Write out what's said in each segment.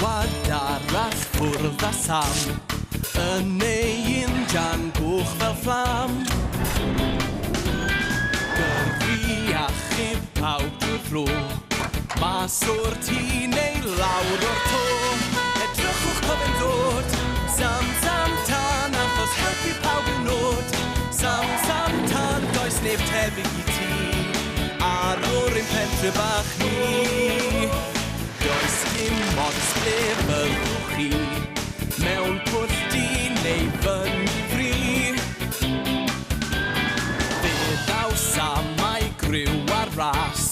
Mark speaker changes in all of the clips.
Speaker 1: Alwad arall ffwrdd â Sam Yn ei injan goch fel fflam. Gyrru achub pawb drwy'r fro, Mas o'r tŷ neu lawr o'r to. Edrychwch co fe'n dod, Sam, Sam Tân, achos helpu pawb yw nod. Sam, Sam Tân, does neb tebyg i ti, Ar o'r ein pentre bach ni. Does dim ots ble fyddwch chi, mewn pwll du neu fyny fri. Fe ddaw Sam a'i griw ar ras,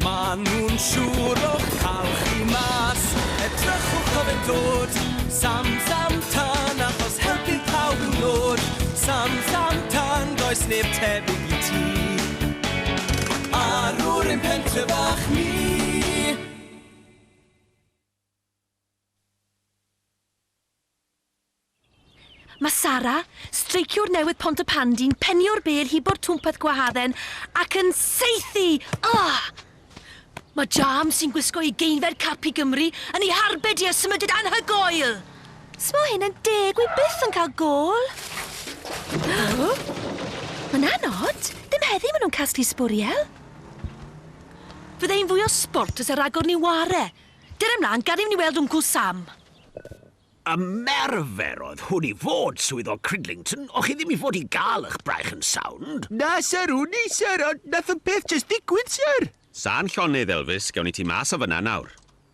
Speaker 1: ma' nhw'n siŵr o'ch cael chi mas. Edrychwch o fe'n dod, Sam, Sam Tân, achos helpu pawb yw nod. Sam, Sam Tân, does neb tebyg i ti, Arwr ein pentre bach ni.
Speaker 2: Mae Sara, streiciwr newydd Pontypandy'n penio'r bêl hibo'r twmpath gwahadden ac yn saethu! Ah! Mae Jam sy'n gwisgo ei geinfed cap i Gymru yn ei harbed i a symudyd anhygoel! Smo hyn yn deg, wi byth yn cael gôl. Mae'n anod. Ddim heddi maen nhw'n casglu sbwriel. Fydde hi'n fwy o sbort os y ragor ni ware. Dere ymlaen, gad i ni weld Wncwl Sam.
Speaker 3: Ymarfer oedd hwn i fod, swyddog Cridlington. O'ch chi ddim i fod i gael eich braich yn sownd.
Speaker 4: Na, syr, wn i, syr, ond nath y peth jyst digwydd, syr.
Speaker 5: Sân llonydd, Elvis, gawn ni ti mas o fyna nawr.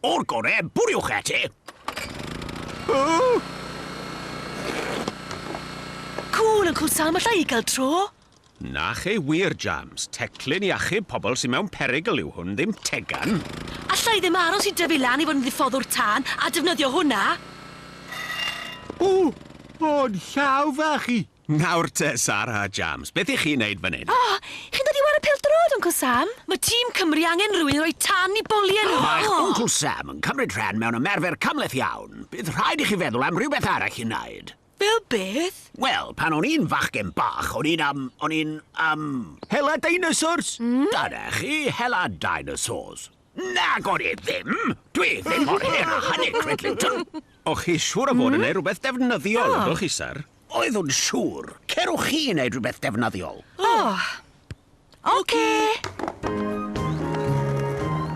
Speaker 3: O'r gore, bwriwch ati!
Speaker 4: O!
Speaker 2: Cŵl, Wncwl Sam, alla i gael tro?
Speaker 5: Na chi wir, Jams. Teclyn i achub pobl sy'n mewn perygl yw hwn, ddim tegan.
Speaker 2: Alla i ddim aros i dyfu lan i fod yn ddiffoddwr tân a defnyddio hwnna.
Speaker 4: O! O'n llaw fach i!
Speaker 5: Nawr te, Sara a Jams, beth i chi'n neud fan hyn?
Speaker 2: O, chi'n dod i ware pêl-droed, Wncwl Sam? Mae tîm Cymru angen rhywun i roi tân i boliau nhw.
Speaker 3: Mae'ch Wncwl Sam yn cymryd rhan mewn ymarfer cymhleth iawn. Bydd rhaid i chi feddwl am rhywbeth arall i wneud.
Speaker 2: Fel beth?
Speaker 3: Wel, pan o'n i'n fachgen bach, o'n i'n am... o'n i'n am...
Speaker 4: Hela dinosaurs!
Speaker 3: Dyna chi, hela dinosaurs. Nag o'n i ddim! Dwi ddim mor hen â hynny, Cridlington!
Speaker 5: O'ch chi siŵr o fod yn neud rhywbeth defnyddiol, ydwch chi, syr?
Speaker 3: Oeddwn siŵr. Cerwch chi i wneud rhywbeth defnyddiol.
Speaker 2: O! Ocê!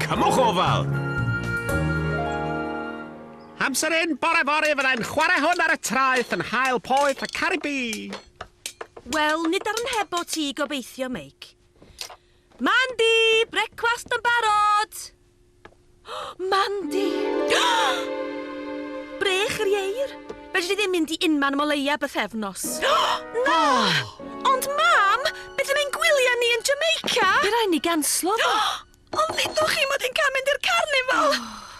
Speaker 5: Cymwch ofal! Amser un bore fory fyddai'n chwarae hwn ar y traeth yn haul poeth y Caribî.
Speaker 2: Wel, nid ar 'yn hebo ti gobeithio, Meic. Mandy! Brecwast yn barod! Mandy! Brech yr ieir! Fedri di ddim mynd i unman am o leia bythefnos. Na! Ond mam, beth am ein gwyliau ni yn Jamaica? By raid ni ganslo fo. Ond ddudwch chi mod i'n cael mynd i'r carnifal!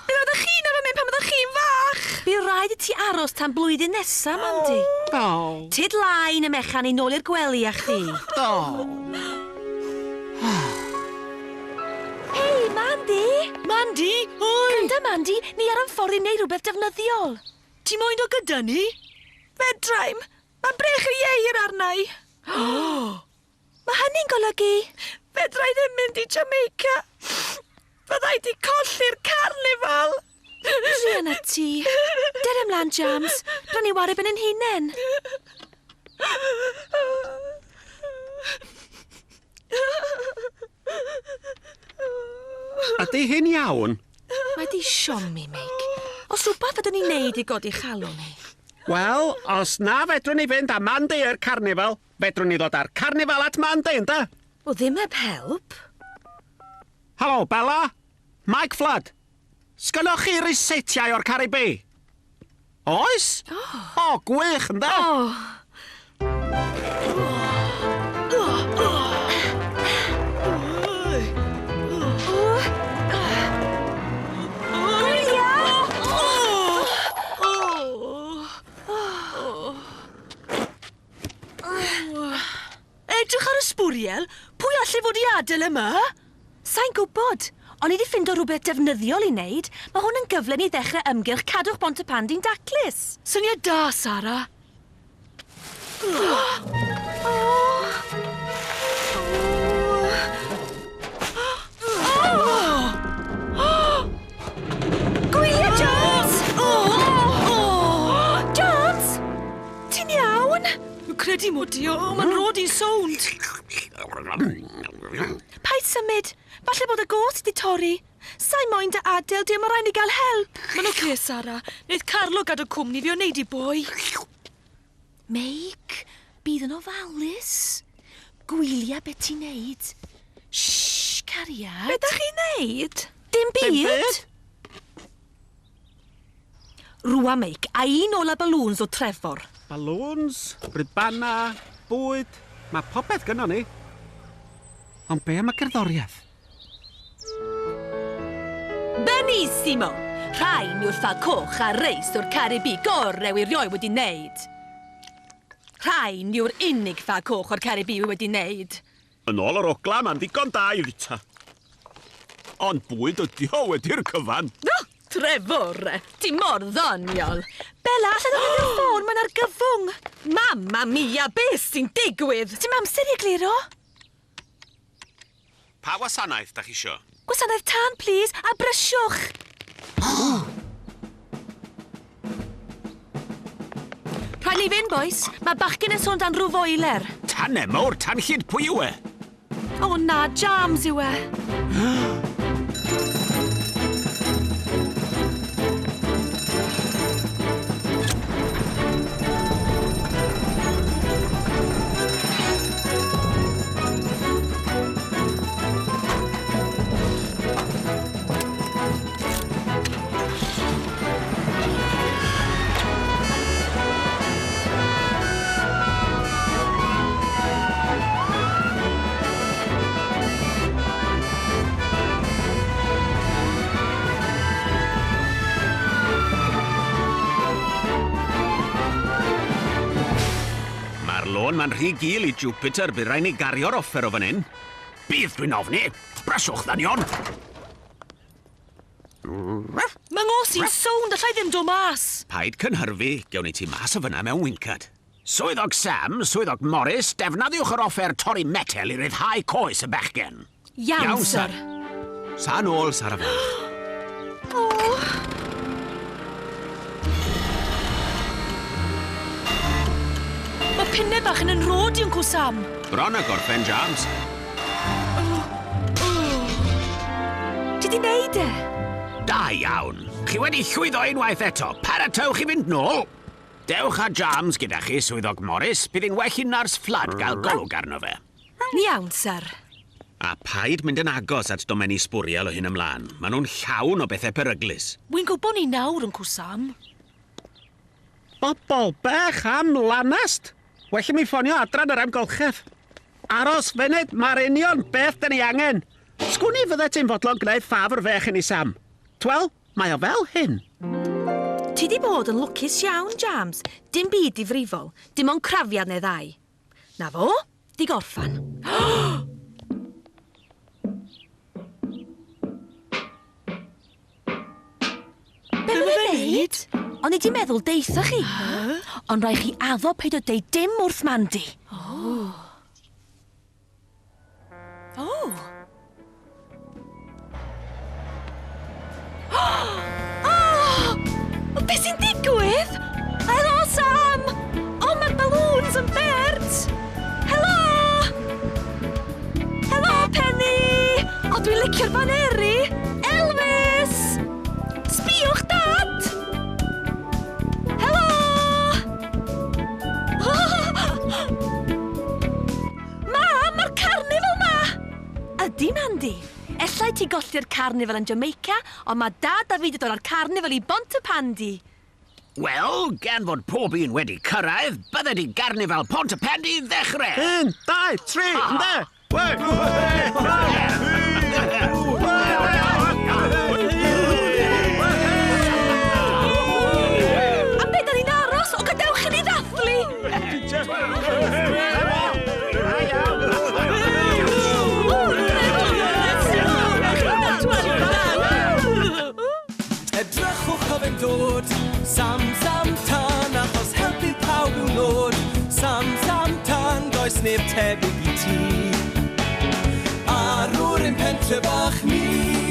Speaker 2: Be oeddech chi'n arfer mynd pan oeddech chi'n fach? By raid i ti aros tan blwyddyn nesa, Mandy. Tyd lain y mechan i nôl i'r gwely â chdi. Hei, Mandy! Mandy! Oi! Granda, Mandy, ni ar 'yn ffordd i neud rhywbeth defnyddiol. Ti moyn dod gyda ni? Fedrai'm! Mae brech yr ieir arna i. Mae hynny'n golygu... Fedra i ddim mynd i Jamaica. Fydda i 'di colli'r carnifal. Druan â ti. Dere ymlaen, Jams. Rhaid ni ware ben ein hunain.
Speaker 5: Ydy hyn iawn?
Speaker 2: Mae 'di siomi, Meic. Os rhywbeth fedrwn ni wneud i godi chalon hi.
Speaker 5: Wel, os na fedrwn ni fynd â Mandy i'r carnifal, fedrwn ni ddod â'r carnifal at Mandy, ynde?
Speaker 2: Wel, ddim heb help.
Speaker 5: Helo, Bella? Mike Flood? Sgynnoch chi ryseitiau o'r Caribî? Oes? O, gwych, ynde?
Speaker 2: O! Gwylia! Edrych ar y sbwriel! Pwy alle fod i adael yma? Sai'n gwybod, ond ni 'di ffindo rhywbeth defnyddiol i wneud. Mae hwn yn gyfle ni ddechrau ymgyrch Cadwch Bontypandy'n Daclus. Syniad da, Sara. Gwylia, Jones! O, mae'n rod i'n sownd. Paid symud. Falle bod y gôt di torri. Sa'i moyn dy adael, di, mae rhaid ni gael help. Mae'n oce, Sara. Neith Carlo gadw cwmni fi o neud i boi. Meic, bydd yn ofalus. Gwylia beth ti'n neud. Shh, cariad. Be da chi'n neud? Dim byd. Rwa, Meic, a un ola balloons o Trefor.
Speaker 5: Balloons, ribana, bwyd, mae popeth gynnon ni. Ond be am y gerddoriaeth?
Speaker 2: Benissimo! Rhain yw'r ffa coch a reis o'r Caribi gorau erioed wedi wneud. Rhain yw'r unig ffa coch o'r Caribi wi wedi wneud.
Speaker 5: Yn ôl yr ogla, mae'n ddigon da i fita. Ond bwyd ydi o wedi'r cyfan.
Speaker 2: No, Trefor, ti mor ddoniol. Bella, allan o'n i'r ffôn, mae'n argyfwng. Mamma mia, beth sy'n digwydd? Ti'n amser i egluro?
Speaker 5: Pa wasanaeth da chi isio?
Speaker 2: Gwasanaeth tân, plîs, a brysiwch. Rhaid ni fynd, boys. Mae bachgen yn sôn dan rhyw foiler.
Speaker 3: Tanne mawr tanllyd pwy yw e?
Speaker 2: O na, Jams yw e.
Speaker 5: Mae'r lôn ma'n rhy gul i Jupiter, bydd rhaid ni gario'r offer o fan hyn.
Speaker 3: Bydd dwi'n ofni. Bryswch, ddynion.
Speaker 2: Mae ngos i'n sownd, allai ddim dod mas.
Speaker 5: Paid cynhyrfu, gewn ni ti mas o fyna mewn wincad.
Speaker 3: Swyddog Sam, swyddog Morris, defnyddiwch yr offer torri metel i ryddhau coes y bechgyn.
Speaker 2: Iawn, sir.
Speaker 5: Sa nôl, Sara fach.
Speaker 2: O. Mae pinnau bach yn rod i Uncle Sam.
Speaker 5: Bron a gorffen, Jams.
Speaker 2: Ti di neud e?
Speaker 3: Da iawn. Chi wedi llwyddo unwaith eto. Paratowch i fynd nôl. Dewch â Jams gyda chi, swyddog Morris. Bydd hi'n well i Nars Flood gael golwg arno fe.
Speaker 2: Iawn, sir.
Speaker 5: A paid mynd yn agos at domenni sbwriel o hyn ymlaen. Maen nhw'n llawn o bethau peryglus.
Speaker 2: Wy'n gwybod ni nawr, Uncle Sam.
Speaker 5: Bobol bech am lanast. Well i mi ffonio adran yr amgylchedd. Aros funud, mae'r union beth dyn ni angen. Sgwn i fydde ti'n fodlon gwneud ffafr fech i ni, Sam. Twel, mae o fel hyn.
Speaker 2: Ti di bod yn lwcus iawn, Jams. Dim byd difrifol, dim ond crafiad neu ddau. Na fo, di gorffan. Be mae fe'n neud? O'n i di meddwl deitha chi. Ond rhaid chi addo peidio deud dim wrth Mandy. Oh. Oh. Oh! Be sy'n digwydd? Helo, Sam! O, mae'r balloons yn bert! Helo! Helo, Penny! O, dwi'n licio'r baneri! Elvis! Sbïwch, Dad! Helo! Mam, mae'r carnifal ma! Ydy, Mandy. Ellai ti golli'r carnifal yn Jamaica, ond mae Dad a fi wedi dod â'r carnifal i Bontypandy.
Speaker 3: Wel, gan fod pob un wedi cyrraedd, bydde di garnifal Pontypandy ddechrau.
Speaker 5: 1, 2, 3, ynde? Wei!
Speaker 2: A be da ni'n aros? O, gadewch i ni ddathlu!
Speaker 1: Edrychwch o fe'n dod, Sam, Sam, tan, achos helpu pawb yw nod. Sam, Sam, tan, does neb tebyg i ti. Arwr ein pentre bach ni.